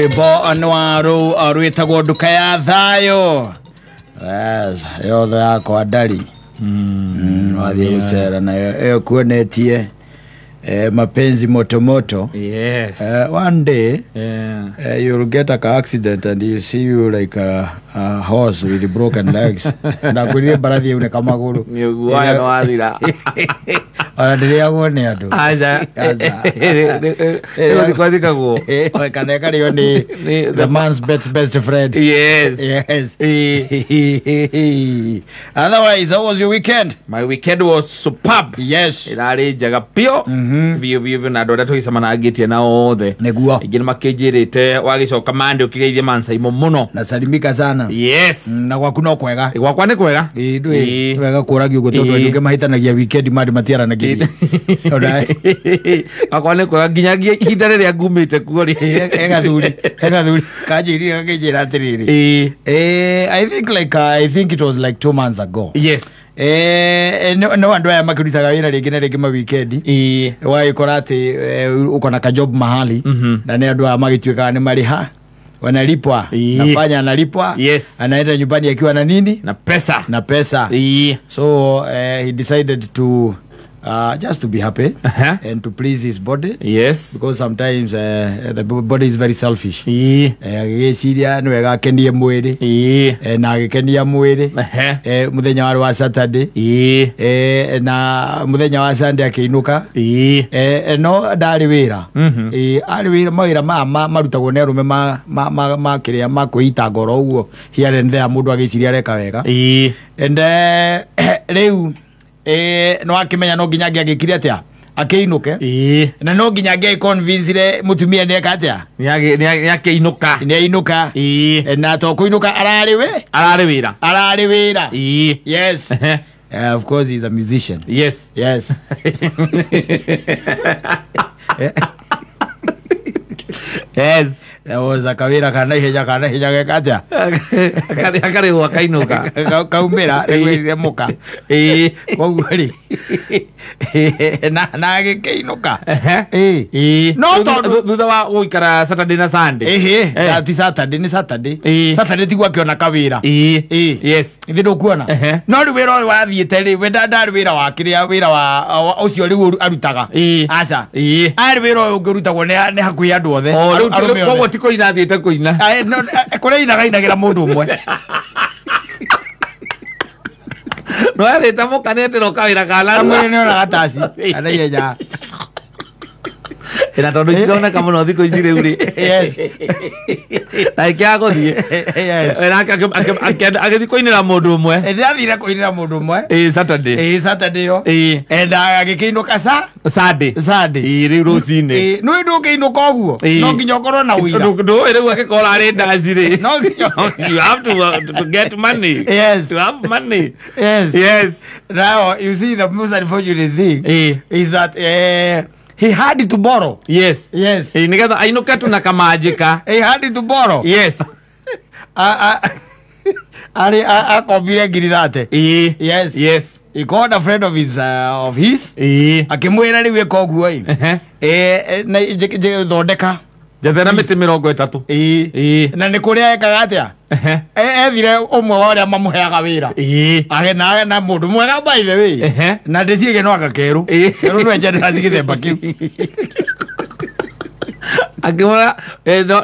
Rwĩmbo nĩ rwĩtagwo nduka ya thayũ. Yes, yothe yakwa ndari. Wathiĩ gũcera nayo ĩyo kuonetie mapenzi moto moto. Yes. One day yeah. You'll get a car accident and you see you like a horse with broken legs. Na kwĩrire mbarathi yaunĩka magũrũ. Nĩguoya nĩ wathira. Ona ndĩrĩagwo nĩ andũ. Aca. Aca. Nĩ kwathikagwo. Kana ĩkarĩo nĩ the man's best friend. Yes. Yes. Eh. Otherwise, how was your weekend? My weekend was superb. Yes. Ĩrarĩ njega biũ. Biũ biũ biũ na andũ arĩa tũgĩcemanangĩtie nao othe. Nĩguo. Aingĩ nĩ makĩnjĩrĩte wagĩcoka Monday ũkĩgeithie Mansaimo mũno. Nasalimika sana. Yes. Na gwaku no kwega. Gwakwa nĩ kwega. Ĩĩ, Ĩĩ. ndũĩ wega kũragio ũguo tondũ Ĩĩ. andũ aingĩ mahĩtanagia weekend mandi matiaranagĩria. Gwakwa nĩ kwega nginyagia ihinda rĩrĩa ngumĩte kuo rĩ. He gathuri kanjĩrire gakĩnjĩra atĩrĩrĩ. Ĩĩ. I think it was like 2 months ago. Yes. No andũ aya makĩrutaga wĩra rĩngĩ na rĩngĩ ma weekend. Ĩĩ. Wagĩkora atĩ uko na kajob mahali na nĩ andũ aya magĩtuĩkaga nĩ marĩha wanalipwa. Ĩĩ. Nafanya analipwa. Yes. Anaenda nyumbani akiwa na nini? Na pesa. Na pesa. Ĩĩ. So he decided to just to be happy Uh-huh. and to please his body. Yes. Because sometimes the body is very selfish. Ĩĩ. Agĩgĩciria nĩ wega akenie mwĩrĩ. Ĩĩ. Na agĩkenia mwĩrĩ. Ehe. Mũthenya warĩ wa Saturday. Ĩĩ. Na mũthenya wa Sunday akĩinũka. Ĩĩ. No ndarĩ wĩra. Arĩ wĩra mawĩra maya marutagwo nĩ arũme ma kĩrĩa ma kwĩita ngoro ũguo here and there mũndũ agĩciria areka wega. Ĩĩ. And rĩu no akĩmenya no nginya angĩagĩkire atĩa akĩinũke. Ĩĩ. Na no nginya angĩaconvincire mũtumia nĩeka atĩa Nĩakĩinũka. nĩainũka. Ĩĩ. Na to kũinũka ararĩ we Ararĩ wĩra. ararĩ wĩra. Ĩĩ. Yes. Ehe. Of course he's a musician. Yes. Yes. Yes. There was a kawĩra kana ihenya geka atĩa Akarĩhwo akainũka. Kaumĩra nĩgwĩrire mũka. Ĩĩ. Koguo rĩ na agĩkĩinũka. Ehe. Ĩĩ. Ĩĩ. No tondũ Thutha wa gũikara Saturday na Sunday. Ĩhĩ, Eh. ti Saturday nĩ Saturday. Ĩĩ. Saturday tiguo akĩona kawĩra. Ĩĩ. Ĩĩ. Yes. Ithe ndũkuona. Ehe. No rĩu wĩra ũyũ wathiĩte rĩ we ndarĩ wĩra wa kĩrĩa wĩra wa ũcio rĩu arutaga. Ĩĩ. Aca. Ĩĩ. Arĩ wĩra ũyũ ũngĩ ũrutagwo nĩ hakuhĩ andũ othe. O rĩu Arũme othe. koguo ti kũina athiĩte kũina. Ae, no, kũrĩa inaga inagĩra mũndũ ũmwe. No erĩte mũka nĩetĩrwo kawĩra ka narua. Amwĩre nĩona gataci. Kana ihenya. Na tondũ itironeka mũno thikũ ici rĩu rĩ. Yes. Na ĩkĩaga gũthiĩ. Yes. Nake agĩthiĩ kũinĩra mũndũ ũmwe. Ndĩrathire kũinĩra mũndũ ũmwe. Ĩĩ Saturday. Ĩĩ Saturday ĩyo. Ĩĩ. And agĩkĩinũka sa Sunday. Sunday. Ĩĩ rĩu rũcinĩ. Ĩĩ, nĩũĩ ndũngĩinũka ũguo. Ĩĩ. No nginya ũkorwo na ũira. Ndũĩ rĩu angĩkorwo arĩ ndaci rĩ. No nginya. You have to get money. Yes. To have money. Yes. Yes. Now you see the most unfortunate thing Ĩĩ. is that he had to borrow. Yes. Yes. Ĩĩ nĩgetha ainũke tu na kamanjĩka. He had to borrow. Yes. Arĩ akombire 30,000. Ĩĩ. Yes. Yes. He called a friend of his Ĩĩ. akĩmwĩra rĩu ĩka ũguo ĩ. Ehe. Na thondeka. Njethera mĩtĩ 30. Ĩĩ. Ĩĩ. Na nĩ kũrĩa ekaga atĩa? Ehe. Ethire ũmwe wa ũrĩa mamũheaga wĩra. Ĩĩ. Age na mũndũ mwega by the way. Ehe. Na ndĩcirĩge no anga kerũ. Ĩĩ. Kerũ nĩwe njendera gĩthemba kĩu. Akĩmwĩra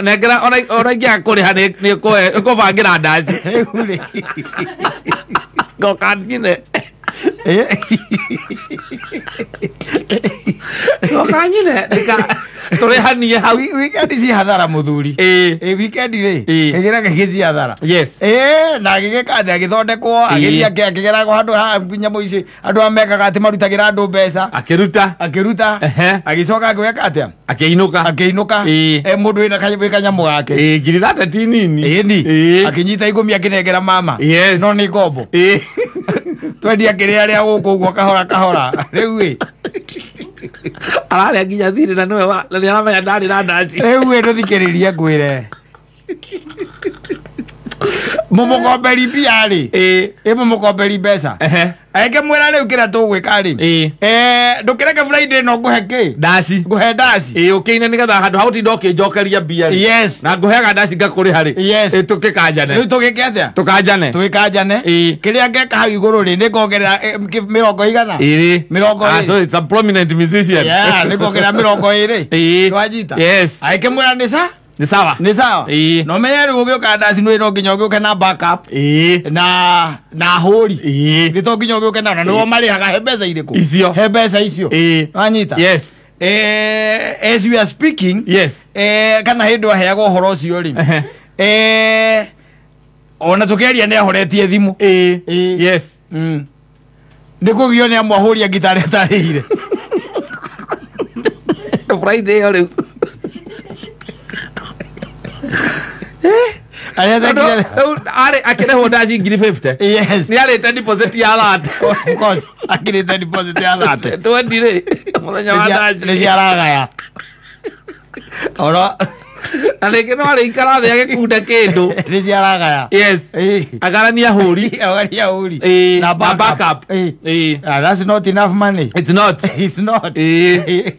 nengera ona ingĩaga kũrĩha nĩ kũbangĩra ndaci. Rĩu rĩ. Ngoka nyine. Ngoka nyine. Tũrĩhanie hau. Weekend ci hathara mũthuri. Ĩĩ. Ĩ weekend rĩ. Ĩĩ. Ĩgĩra kaingĩ ci hathara. Yes. Ĩĩ na agĩgĩka atĩ agĩthondekwo agĩthiĩ akĩgera handũ ha nyamũ ici andũ aya mekaga atĩ marutagĩra andũ mbeca. Akĩruta. Akĩruta. Ehe. Agĩcoka agĩka atĩa? Akĩinũka. Akĩinũka. Ĩĩ. Mũndũ wĩna wĩ kanyamũ gake. Ĩĩ 30,000 ti nini. Ĩni. Ĩĩ. Akĩnyita 10 akĩnengera mama. Yes. No nĩ ngombo. Ĩĩ. Twendia kĩrĩa rĩa gũkũ ũguo kahora kahora. Rĩu ĩ. Ararĩa nginya thirĩ na nĩwe na nĩaramenya ndarĩ na ndaci. Rĩu ĩ ndũthikĩrĩrie ngwĩre. Mũmũkomberi mbia rĩ. Ĩĩ. Ĩ mũmũkomberi mbeca. Ehe. Agĩkĩmwĩra rĩu kĩrĩa tũgwĩka rĩ. Ĩĩ. Ndũkĩreke Friday no ngũhe kĩ? Ndaci. Ngũhe ndaci. Ĩĩ ũkĩine nĩgetha handũ ha gũtinda ũkĩnjokeria mbia rĩ. Yes. Na ngũheaga ndaci ngakũrĩha rĩ. Yes. Ĩĩ tũkĩkanjane. Rĩu tũgĩke atĩa? Tũkanjane. Tũgĩkanjane. Ĩĩ. Kĩrĩa ngeka hau igũrũ rĩ nĩngongerera mĩrongo igana. Ĩrĩ. Mĩrongo Ah, ĩrĩ. so it's a prominent musician. Yeah, nĩngongerera mĩrongo ĩrĩ. Ĩĩ. Nĩwanyita? Yes. Agĩkĩmwĩra nĩ sa? Nĩ sawa. Nĩ sawa. Ĩĩ. Na ũmenye rĩu ũgĩũka ndaci nĩ no nginya ũgĩũke na backup. Ĩĩ. Na hũri. Ĩĩ. Nĩ to nginya ũgĩũke na nĩo marĩhaga he mbeca irĩkũ? Icio. He mbeca icio. Ĩĩ. Wanyita? Yes. As we are speaking, Yes. kana hĩndĩ aheagwo ũhoro ũcio rĩ. Ehe. Ona tũkĩaria nĩ ahoretie thimũ. Ĩĩ. Ĩĩ. Yes. Nĩ kũgio nĩ amwe ahũri a ngitarĩ atarĩhire. Friday ĩyo rĩu. Arĩa Tondũ athekire. rĩu arĩ akĩrĩhwo ndaci ngiri 50. Yes. Nĩ arĩte deposit ya 30. Of course. Akĩrĩte deposit ya 30. 20 rĩ. Mũthenya wa ndaci. Nĩ ciaragaya. Oro Na rĩngĩ no arĩikara thĩ agĩkunda kĩndũ. nĩ ciaragaya. Yes. Ĩĩ. Agarania hũri. Agarania hũri. Ĩĩ. Na Na backup. backup. Ĩĩ. Ĩĩ. Ah, that's not enough money. It's not. It's not. Ĩĩ.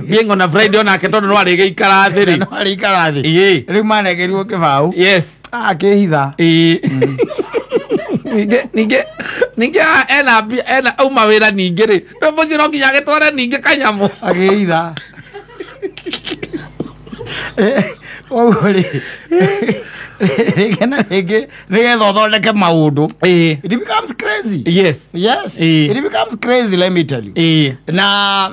Being on a Friday onake tondũ no arĩgĩikara thĩ rĩ. No arĩikara thĩ. Ĩĩ. Rĩu manengerirwo kĩbaũ. Yes. Akĩhitha. Ĩĩ. Ningĩ ena mbia ena auma wĩra ningĩ rĩ. Rĩu mũciĩ no nginya agĩtware ningĩ kanyamũ. Akĩhitha. Koguo rĩ rĩngĩ na rĩngĩ nĩgetha ũthondeke maũndũ. Ĩĩ. It becomes crazy. Yes. Yes. Ĩĩ. It becomes crazy, let me tell you. Ĩĩ. Na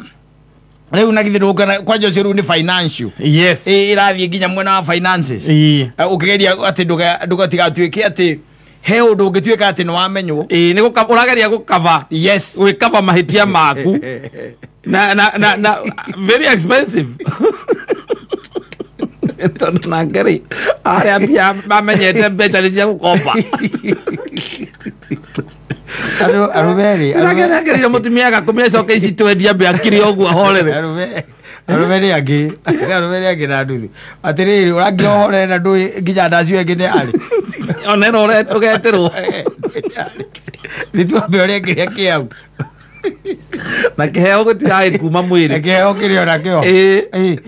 rĩu na githĩ ndũgũkena kwanja ũcio rĩu nĩ financial. Yes. Ĩĩ ĩrathiĩ nginya mwena wa finances. Ĩĩ. Ũkĩgeria atĩ ndũgatigatuĩke atĩ he ũndũ ũngĩtuĩka atĩ nĩ wamenywo. Ĩĩ nĩ ũrageria gũkava. Yes. Gwĩkava mahĩtia maku. Na very expensive. Tondũ nake rĩ arĩa mbia mamenyete mbeca nĩ cia gũkomba. Arũme rĩ Nake mũtumia agakomia coke ici twendia mbia akiri ũguo ahorere. Arũme nĩ angĩ arũme nĩ angĩ na nduthu atĩrĩrĩ ũrangira ũhorere na ndũĩ nginya ndacio ĩngĩ nĩ arĩ. Ona ĩno ũgetĩrwo. Nĩ tuambe ũrĩa kĩrĩa kĩ hau. Na kĩheo gũtirarĩ kuma mwĩrĩ. Kĩheo kĩrĩ ona kĩo. Ĩĩ.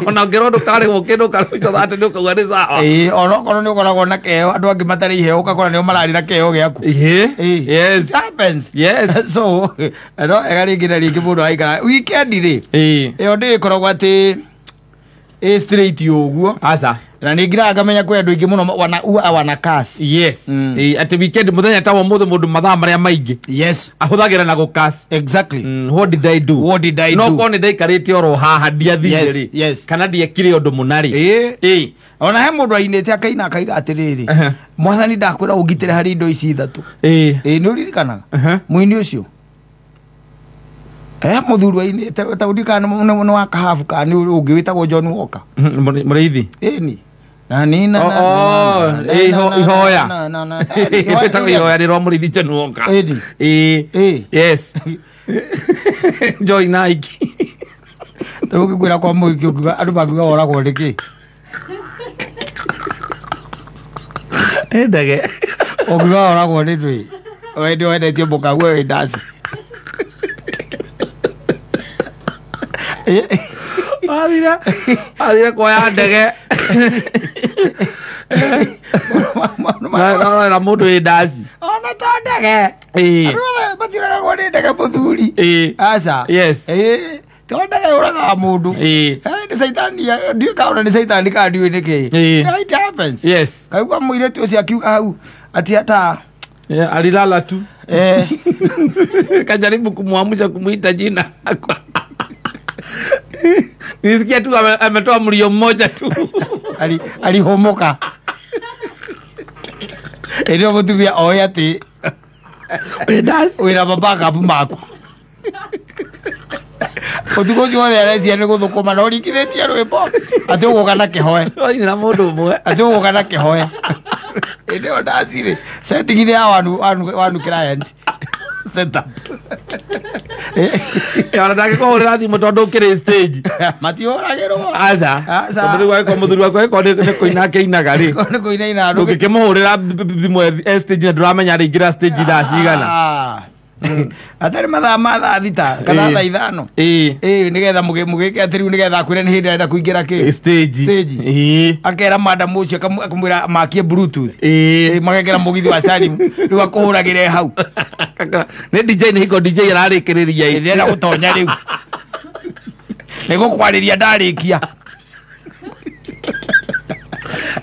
Ona ũngĩrwo ndũkarĩhwo kĩndũ ũkarĩhwo thate nĩ ũkauga nĩ sawa. Ĩĩ ona okorwo nĩ ũkoragwo na kĩheo andũ angĩ matarĩ iheo ũgakora nĩo mararĩ na kĩheo gĩaku. Ĩĩ. Ĩĩ. Yes. It happens. Yes. So no ega rĩngĩ na rĩngĩ mũndũ aikara weekend rĩ. Ĩĩ. Ĩyo ndĩ ĩkoragwo atĩ ĩ straight ũguo. Aca. Na nĩ ngiraga ngamenya kwĩ andũ aingĩ mũno wana cash. Yes. Ĩĩ atĩ weekend mũthenya ta wa ũmũthĩ mũndũ mathaa marĩa maingĩ. Yes. Ahũthagĩra na gũcash. Exactly. What did I do? What did I no do? korwo nĩ ndaikarĩte oro haha ndiathire Yes, rĩ. yes. Kana ndiekire ũndũ mũna rĩ. Ĩĩ. Ĩĩ. Ona he mũndũ ainĩte akaina akaiga atĩrĩrĩ. Ehe. Mwathani ndakwĩra ũngitĩre harĩ indo ici ithatũ. Ĩĩ. Ĩĩ nĩ ũririkanaga? Ehe. Mũini ũcio. Mũthuri ainĩte ta ũndikana nĩ wa kahabu kana nĩ ũngĩ wĩtagwo John Walker. Mũrĩithi. Ĩni. Na ni na na Oh, na ihoya. na Wĩtagwo ihoya rĩ rwa mũrĩithi John Walker. Ĩni. Ĩĩ. Ĩĩ. Yes. Joy Nike. Rĩu ũngĩkwĩra kwa mũhiki ũngiuga andũ mangiuga woragwo nĩkĩ? Ndege. Ũngiuga woragwo nĩ ndũĩ. We nĩ wendetie mũkaguo wĩ ndaci. Athire kuoya ndege. Na mũndũ wĩ ndaci. Ona to ndege. Ĩĩ. Andũ othe matiũragagwo nĩ ndege mũthuri. Ĩĩ. Aca. Yes. Ĩĩ. To ndege yũragaga mũndũ. Ĩĩ. Nĩ caitani ndiũĩ kana ona nĩ caitani kana ndiũĩ nĩkĩ. Ĩĩ. It happens. Yes. Kaigua mũirĩtu ũcio akiuga hau atĩ ata Yeah, alilala tu. Kajaribu kumwamsha kumuita jina. Nisikia tu ametoa mlio mmoja tu. Alihomoka. Ĩrĩa mũtumia oĩ atĩ wĩna mabackup maku. Ũtukũ ũcio wothe arecia nĩ gũthũkũma na ũringithĩtie rwĩmbo atĩ ũgũka na kĩhoe. Na mũndũ ũmwe. Atĩ ũgũka na kĩhoe. Ĩndĩ ĩyo ndacirĩ setting-inĩ ya wanu client. Setup. Ona ndangĩkũhũrĩra thimũ tondũ ũkĩrĩ stage. Matihũragĩrwo. Aca. Aca. Tondũ rĩu angĩkorwo mũthuri waku angĩkorwo nĩ kũina akĩinaga rĩ, Nĩ kũina ina ndũngĩkĩmũhũrĩra thimũ e stage na ndũramenya arĩingĩra stage thaa cigana. Atarĩ mathaa ma thaa 6 kana Ĩĩ. thaa 5. Ĩĩ. Ĩĩ, nĩgetha mũgĩke atĩ rĩu nĩgetha akwĩre nĩ hĩndĩ arenda kũingĩra kĩ Stage. Stage. Ĩĩ. Akera madam ũcio akamwĩra makie bluetooth. Ĩĩ. Ĩĩ, magekĩra mũgithi wa Salim rĩu akũhũragĩre hau. Nĩ DJ nĩ hingo DJ ararĩkĩrĩria ĩ. Ndĩrenda gũtonya rĩu. Nĩ gũkwarĩria ndarĩkia.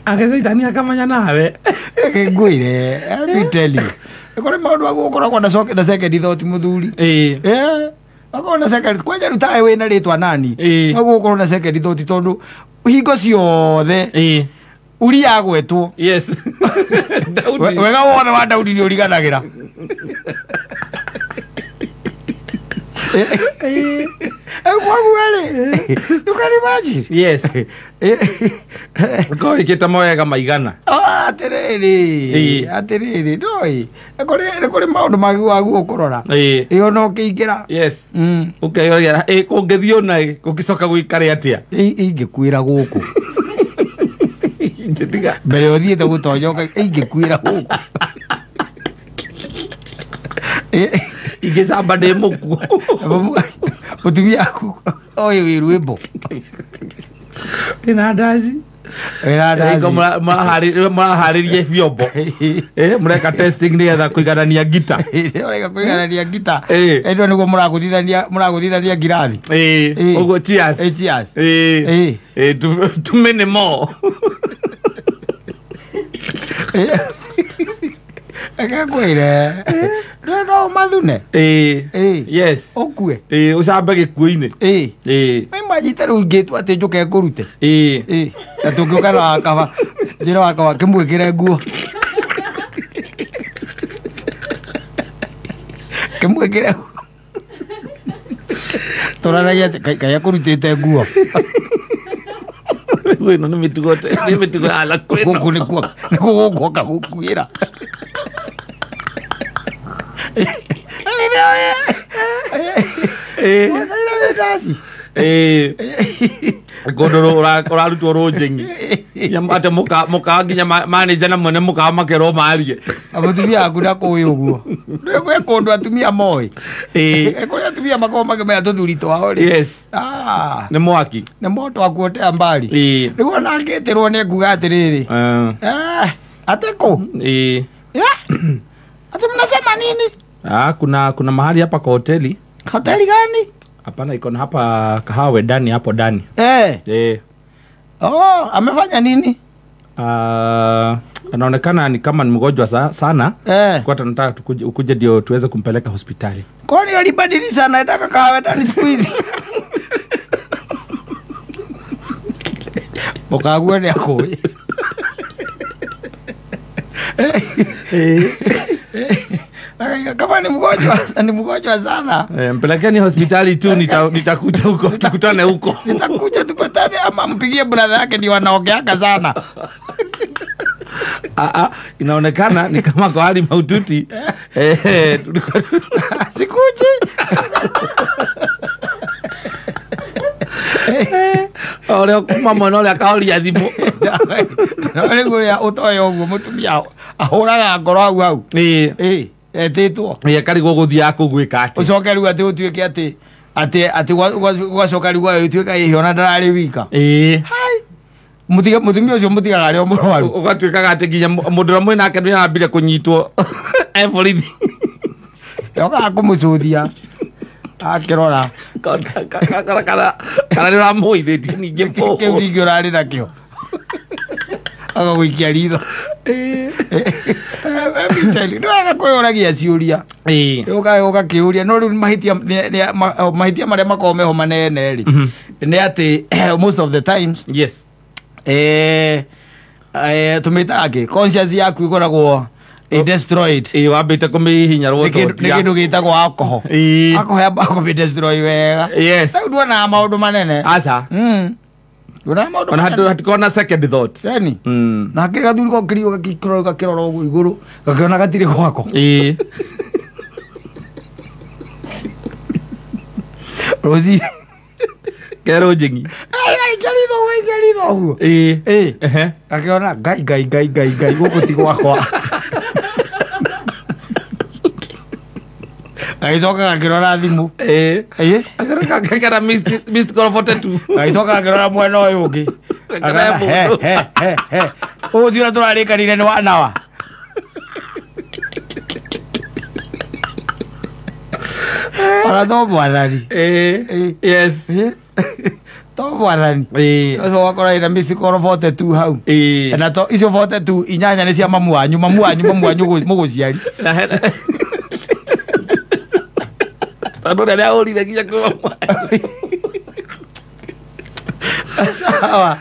Agĩcaitani akamenya nawe. Ngwĩre, let me tell you. Nĩ kũrĩ maũndũ maguo ũkoragwo na second thought mũthuri. Ĩĩ. Akorwo na second kwanja rĩu tawe wĩna rĩtwa nani. Ĩĩ. Noguo ũkorwo na second thought tondũ hingo ciothe Ĩĩ. Uria agwetwo. Yes. Daudi. Wega wothe wa Daudi nĩ ũriganagĩra. Kwoguo rĩ, you can imagine. Yes. Ũkorwo wĩkĩte mawega maigana. Atĩrĩrĩ, Ĩĩ. atĩrĩrĩ, ndũĩ nĩ kũrĩ maũndũ mangĩ waguo kũrora. Ĩĩ. Ĩ ona ũkĩingĩra. Yes. Ũkeyũria ĩ kũngĩthiĩ ũna ĩ gũgĩcoka gũikare atĩa. Ingĩkuĩra gũkũ. Ingĩtiga. Mbere ũthiĩte gũtonya ingĩkuĩra gũkũ. Ingĩcamba ndĩ mũkuo. Mũtumia aku oĩ wĩ rwĩmbo. Ĩna ndaci. Wĩna ndaci. Hingo mũraharĩria vyombo. Mũreka testing nĩgetha kũiganania ngita. Ũreka kũiganania ngita. Ĩĩ. Ĩno nĩguo mũragũthithania ngirathi. Ĩĩ. Ĩĩ. Ũguo cheers. Ĩĩ, cheers. Ĩĩ. Ĩĩ. Ĩĩ, too many more. Reke ngwĩre. No mathune. Ĩĩ. Ĩĩ. Yes. Ũkue. Ĩĩ, ũcambe gĩkuũ-inĩ. Ĩĩ. Ĩĩ. Imagine rĩu ingĩtua atĩ njũke ngũrute. Ĩĩ. Ĩĩ. Na tũngĩũka na wakaba. Njĩra wakaba kĩmwĩkĩre nguo. Kĩmwĩkĩre nguo. Tũranagia atĩ kaĩ akũrutĩte nguo. Rĩu ĩno nĩ mĩtugo nĩ mĩtugo ya lakũ ĩno. Gũkũ nĩkuo nĩkuo gũgũka gũkuĩra. Ĩĩ. Ĩĩ. Kũndũ ũrarutwo rũnjĩng'i. Atĩ mũkawa nginya manager na mwene mũkawa makerwo marie. Mũtumia waku ndakũĩ ũguo. Nĩ kũndũ atumia moĩ. Ĩĩ. Kũrĩ atumia makoragwo makĩmenya tũthuri twao rĩ. Yes. Nĩ mwaki. Nĩ moto wa kuotea mbali. Ĩĩ. Rĩu ona angĩtĩrwo nĩ nguga atĩrĩrĩ. Atĩ kũ? Ĩĩ. Ati mnasema nini? Kuna mahali hapa kwa hoteli. Hoteli gani? Hapana, iko na hapa Kahawa Ndani hapo ndani. Oh, amefanya nini? Anaonekana ni kama ni mgonjwa sana. Kwa tunataka ukuje ndio tuweze kumpeleka hospitali. Kwani alibadilisha anataka Kahawa Ndani siku hizi? Pokagua ni akoi. Kama ni mgonjwa, ni mgonjwa sana. Mpelekeni hospitali tu, nitakuja huko, tukutane huko. Nitakuja tupatane, ama mpigie brother yake ndio wanaongeaga sana. Inaonekana ni kama kwa hali mahututi. Tulikuwa sikuji. Ole kuma mwana ole akaoria thimu. No niguria utoyo uguo mutumia ahuraga ngoro hau hau. Ĩĩ. Ĩĩ. Etĩtwo. Ĩĩ, akarigwo gũthiaga kũu gwĩka atĩa. Ũcoke rĩu atĩ ũtuĩke atĩ atĩ atĩ gwacoka rĩu ũtuĩka ĩhĩ ona ndararĩ wika. Ĩĩ. Hai. Mũtiga mũtumia ũcio mũtigaga arĩ o mũrwaru. Ũgatuĩkaga atĩ nginya mũndũ ũrĩa mwĩ nake nĩarambire kũnyitwo e borithi. Yokaga kũmũcũthia. Akĩrora. Kana nĩ ũramũithĩtie ningĩ Kĩu ningĩ ũrarĩ nakĩo. Agagũikia ritho. Nĩ wega kwĩyũragia ciũria. Ũgakĩũria no rĩu mahĩtia marĩa makoragwo meho manene rĩ nĩ atĩ most of the times yes tũmĩtaga kĩ conscience yaku ĩkoragwo destroyed. Ĩĩ, wambĩte kũmĩhihinya Nĩ kĩndũ gĩtagwo alcohol. Alcohol yambaga kũmĩ destroy wega. Yes. Rĩu nduonaga maũndũ manene. Aca. Nduonaga maũndũ Ona manene. hatikorwo na second thought. Eni. Na hakĩrĩ gathuri gokĩrio gakĩrora gakĩrora ũguo igũrũ gakĩona gatirĩ gwako. Ĩĩ. Rũcinĩ Kerwo njĩng'i. Gaikia ritho, gaikia ritho ũguo. Ĩĩ. Ĩĩ. Ehe. Gakĩona ngai ngai ngai ngai ngai gũkũ ti gwakwa. Gagĩcoka gakĩrora thimũ. Ĩĩ. Ĩĩ. Gakera missed call 42. Gagĩcoka gakĩrora mwena ũyũ ũngĩ. Gakĩra Akona, he mũndũ. he he he, ũyũ ti ũrĩa tũrarĩkanire nĩ wanawa. Ona to mwathani. Ĩĩ. Ĩĩ. Yes. Ĩĩ. To mwathani. Ĩĩ. Ũcio ũgakora ĩna missed call 42 hau. Ĩĩ. Na to icio 42 inyanya nĩ cia mamu wanyu, mamu wanyu, mamu wanyu mũgũciari. Na hena tondũ ũrĩa nĩahũrire nginya kwĩ mamu wanyu. Sawa.